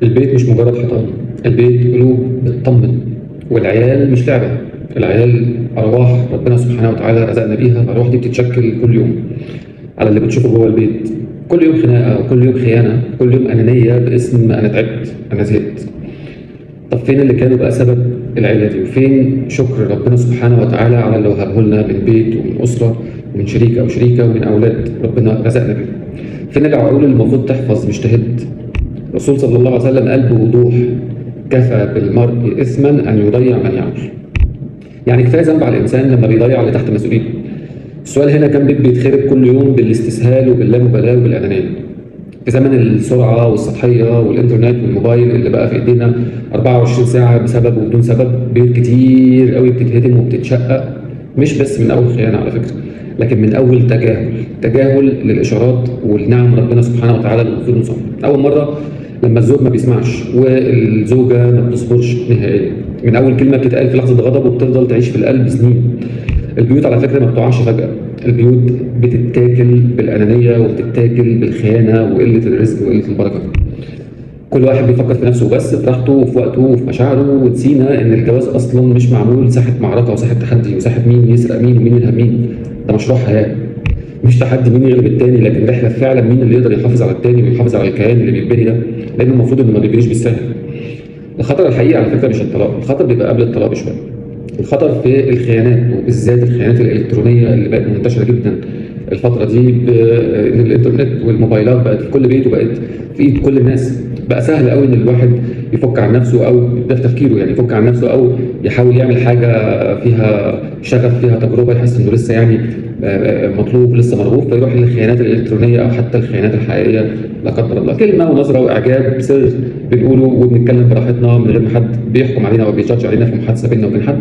البيت مش مجرد حيطان، البيت قلوب بتطمن، والعيال مش لعبة. العيال أرواح ربنا سبحانه وتعالى رزقنا بيها. الأرواح دي بتتشكل كل يوم على اللي بتشوفه جوه البيت. كل يوم خناقة، وكل يوم خيانة، كل يوم أنانية باسم أنا تعبت أنا زهقت. طب فين اللي كانوا بقى سبب العيلة دي؟ وفين شكر ربنا سبحانه وتعالى على اللي وهبه لنا من بيت ومن أسرة ومن شريك أو شريكة ومن أولاد ربنا رزقنا بيهم؟ فين العقول اللي المفروض تحفظ مش تهد؟ الرسول صلى الله عليه وسلم قال بوضوح: كفى بالمرء إثما أن يضيع من يعول. يعني كفاية ذنب على الإنسان لما بيضيع اللي تحت مسؤوليته. السؤال هنا: كم بيت بيتخرب كل يوم بالاستسهال وباللامبالاة وبالأنانية؟ في زمن السرعة والسطحية والإنترنت والموبايل اللي بقى في إيدينا 24 ساعة بسبب وبدون سبب، بيوت كتير قوي بتتهدم وبتتشقق، مش بس من أول خيانة على فكرة، لكن من أول تجاهل، تجاهل للإشارات والنعم ربنا سبحانه وتعالى اللي المفروض نصونها. أول مرة لما الزوج ما بيسمعش والزوجة ما بتصبرش نهائيا، من أول كلمة بتتقال في لحظة غضب وبتفضل تعيش في القلب سنين. البيوت على فكرة ما بتقعش فجأة، البيوت بتتاكل بالأنانية وبتتاكل بالخيانة وقلة الرزق وقلة البركة. كل واحد بيفكر في نفسه بس، في راحته وفي وقته وفي مشاعره، ونسينا إن الجواز أصلا مش معمول ساحة معركة وساحة تحدي وساحة مين يسرق مين ومين ينهب مين. ده مشروع حياة، مش تحدي مين يغلب التاني، لكن رحلة فعلا مين اللي يقدر يحافظ على التاني ويحافظ على الكيان اللي بيتبني ده، لأنه المفروض إنه ما بيبنيش بالسهل. الخطر الحقيقي على فكرة مش الطلاق، الخطر بيبقى قبل الطلاق بشوية. الخطر في الخيانات، وبالذات الخيانات الإلكترونية اللي بقت منتشرة جدا الفترة دي، بإن الإنترنت والموبايلات بقت في كل بيت وبقت في إيد كل الناس. بقى سهل قوي إن الواحد يفك عن نفسه، أو ده في تفكيره يعني، يفك عن نفسه أو يحاول يعمل حاجة فيها شغف، فيها تجربة، يحس إنه لسه يعني مطلوب، لسه مرغوب، فيروح للخيانات الإلكترونية أو حتى الخيانات الحقيقية لا قدر الله. كلمة ونظرة وإعجاب، سر بنقوله وبنتكلم براحتنا من غير ما حد بيحكم علينا أو بيجادج علينا في محادثة بيننا وبين حد.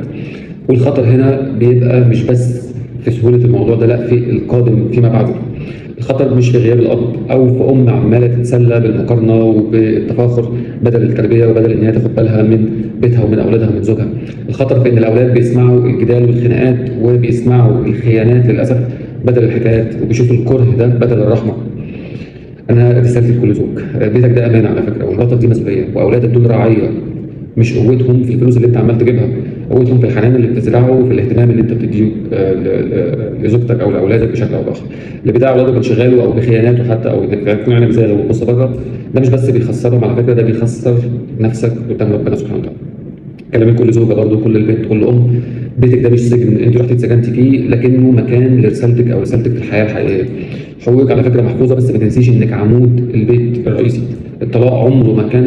والخطر هنا بيبقى مش بس في سهولة الموضوع ده، لا، في القادم فيما بعده. الخطر مش في غياب الأب أو في أم عمالة تتسلى بالمقارنة وبالتفاخر بدل التربية وبدل إن هي تاخد بالها من بيتها ومن أولادها ومن زوجها. الخطر في إن الأولاد بيسمعوا الجدال والخناقات وبيسمعوا الخيانات للأسف بدل الحكايات، وبيشوفوا الكره ده بدل الرحمة. أنا رسالتي لكل زوج: بيتك ده أمانة على فكرة، ومراتك دي مسؤولية، وأولادك دول رعية، مش قوتهم في الفلوس اللي أنت عمال تجيبها، قوتهم في الحنان اللي بتزرعه وفي الاهتمام اللي انت بتديه لزوجتك او لاولادك بشكل او باخر. اللي بيضيع اولاده بانشغاله او بخياناته حتى، او انك تكون عينك زي لو بتبص بره، ده مش بس بيخسرهم على فكرة، ده بيخسر نفسك قدام ربنا سبحانه وتعالى. كلامي كل زوجه برضه، كل البنت، كل ام: بيتك ده مش سجن انت رحتي اتسجنتي فيه، لكنه مكان لرسالتك او رسالتك في الحياة الحقيقية. حقوقك على فكرة محفوظة، بس ما تنسيش انك عمود البيت الرئيسي. الطلاق عمره ما كان